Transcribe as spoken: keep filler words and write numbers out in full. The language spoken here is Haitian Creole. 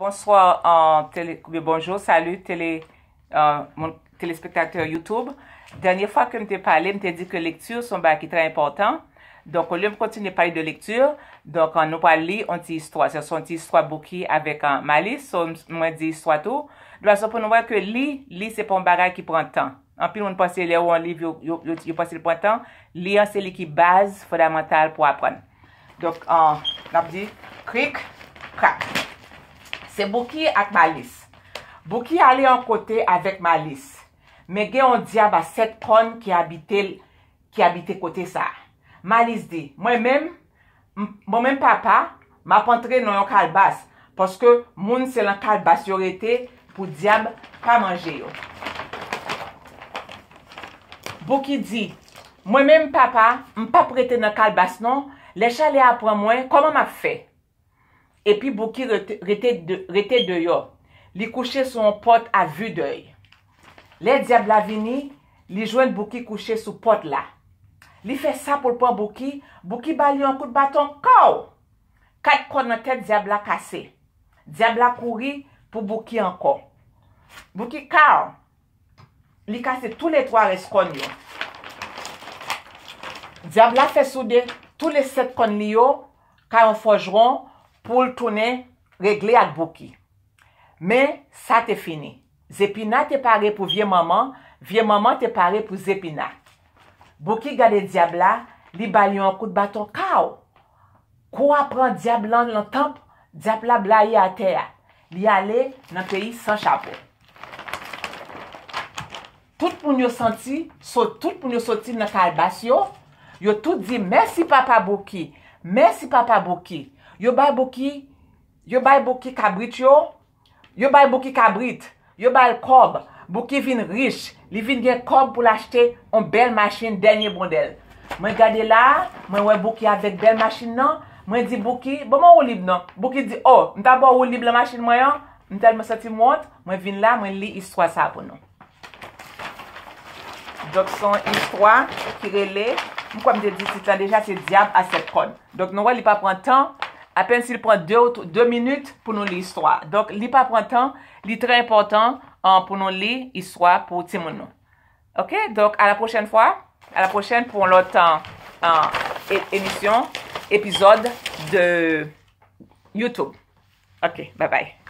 Bonsoir, euh, télé, bonjour, salut, télé, euh, mon téléspectateur YouTube. Dènye fwa ke m te pale, m te di ke lekti se yon bagay ki trè enpòtan. Donk, olye m kontinye pale de lekti, donk, euh, nou pral li yon ti istwa. Se yon ti istwa Bouki avèk, euh, Malis. So, m- mwen di istwa tou. De fason pou nou wè ke li, li se pa yon bagay ki pran tan. Anpil moun panse lè ou yon liv, yo, yo, yo, yo panse l pran tan. Li an, se li ki baz fondamantal pou aprann. Donk, an, n ap di krik, krak. Se Bouki ak Malis. Bouki ale yon kote avèk Malis. Men gen yon dyab a sèt kòn ki abite l, ki abite kote sa a. Malis di, mwen menm, m- mwen menm papa, m ap antre nan yon kalbas, paske moun se nan kalbas yo rete pou dyab pa manje yo. Bouki di, mwen menm papa, m p ap rete nan kalbas non, lè chalè a pran mwen, kòman m ap fè? Epi Bouki rete, rete, de, rete deyò. Li kouche sou yon pòt a vidèy. Lè dyab la vini, li jwenn Bouki kouche sou pòt la. Li fè sa pou l pran Bouki, Bouki ba li yon kout baton, kaw! Kat kòn nan tèt dyab la kase. Dyab la kouri pou Bouki ankò. Bouki kaw! Li kase toulètwa rès kòn yo. Dyab la fè soude toulèsèt kòn li yo ka yon fòjwon pou l tounen regle ak Bouki. Men, sa te fini. Zepina te pare pou vye manman, vye manman te pare pou Zepina. Bouki gade dyab la, li ba li yon kout baton kaw! Kou a pran dyab lan nan tanp, dyab la blayi atè a. Li ale nan peyi san chapo. Tout moun yo santi, so, tout moun yo soti nan kalbas yo, yo tout di, mèsi papa Bouki, mèsi papa Bouki. Yo bay Bouki, yo bay Bouki kabrit yo, yo bay Bouki kabrit, yo ba l kòb. Bouki vin rich, li vin gen kòb pou l achte yon bèl machin dènye modèl. Mwen gade la, mwen wè Bouki avèk bèl machin nan, mwen di Bouki, ban mwen woulib non. Bouki di, o, m ta ba w woulib lan machin mwen an, m tèlman santi m wont, mwen vin la, mwen li istwa sa pou nou. Donk, se yon istwa ki rele, m kwè m te di tit lan deja, se Dyab a sèt kòn. Donk, nou wè li pa pran tan, apèn si l pran de, de minit pou nou li istwa. Donk, li pa pran tan, li trè enpòtan, an, pou nou li istwa pou timoun nou. Ok, donk, à la prochaine fois, à la prochaine pour l'autre, an, an, é- émission, épisode de YouTube. Ok, bye bye.